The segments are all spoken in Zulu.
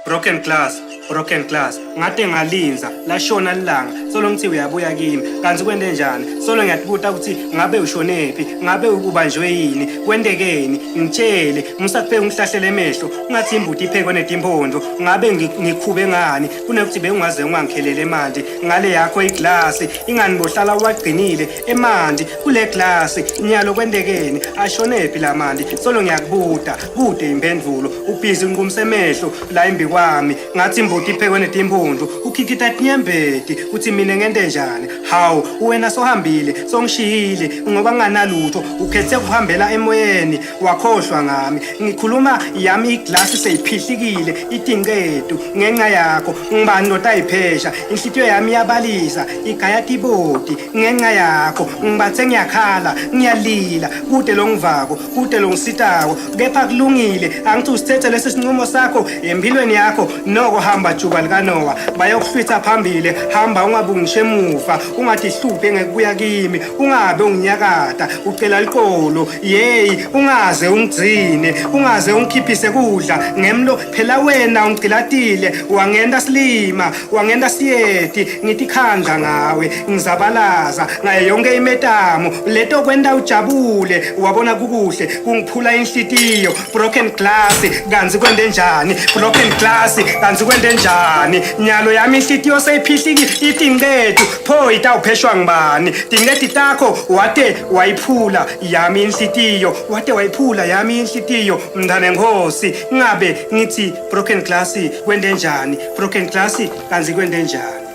Broken glass, broken glass. Ngate ngalinza, lashona ilanga. Solo ngithi uyabuya kimi. Kanti kwente njani? Solo ngiyatibuta ukuthi ngabe ushonephi? Ngabe ubanjwe yini? Kwentekeni? Ngitshele, musakubheka ungihlahlele emehlo. Ungathi imbuti iphekwe netimpondo. Ngabe ngikhube ngani? Kunokuthi bewungaze ungangikhelele emanti ngale yakho iglasi. Ingani bohlala uwagcinile emanti kule glasi. Nyalo kwentekeni? Ashonephi lamanti? Solo ngiyakubuta. Kude impendulo ubhizi unqumisa emehlo la embi kwami ngathi imbuti iphekwe netimpundu ukhikita tinyembeti uthi mina ngente njani hawu wena sohambile songishiyile ngoba nginganalutho ukhethe ukuhambela emoyeni wakhohlwa ngami ngikhuluma yami iglasi seyiphihlikile itinqedu ngenxa yakho ngibani lotayiphesha inhlitiyo yami iyabalisa igaya tiboti ngenxa yakho ngibathe ngiyakhala ngiyalila kude longivako kude longisitako kepha kulungile angithi usithethe lesi sinqumo sakho empilweni yakho noko hamba juba likanowa bayokuhlwitha phambili hamba ungabungisho emuva ungathi hluphe ngekubuya kimi ungabe unginyakata ucela liqolo yeyi ungaze ungigcine ungaze ungikhiphise kudla ngemlo phela wena ungigcilatile wangenta silima wangenta siyeti ngitikhandla ngawe ngizabalaza ngayo yonke imetamo leto kwenta ujabule wabona kukuhle kungiphula inhlitiyo broken glass kanzi kwente njani broken glass kanzi kwente njani nyalo yami inhlitiyo seyiphihliki itinqethu pho itawupheshwa ngibani tinqeti takho wate wayiphula yami inhlitiyo wate wayiphula yami inhlitiyo mntane nkosi ngabe ngithi broken glass kwente njani broken glass kanzi kwente njani.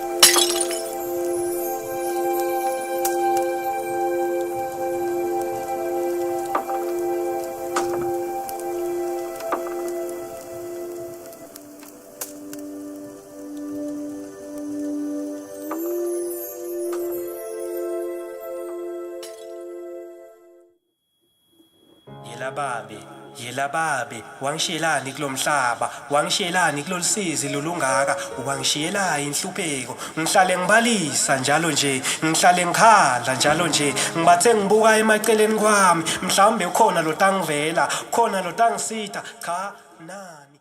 Yela babe, yela babe, wangishiyelani kulomhlaba, wangishiyelani kulolusizi lolungaka, wangishiyela inhlupheko. Ngihlale ngibalisa njalo nje, ngihlale ngikhala njalo nje, ngibathe ngibuka emaceleni kwami, mhlawumbe ukhona lotangivela, khona lotangisita, cha nani.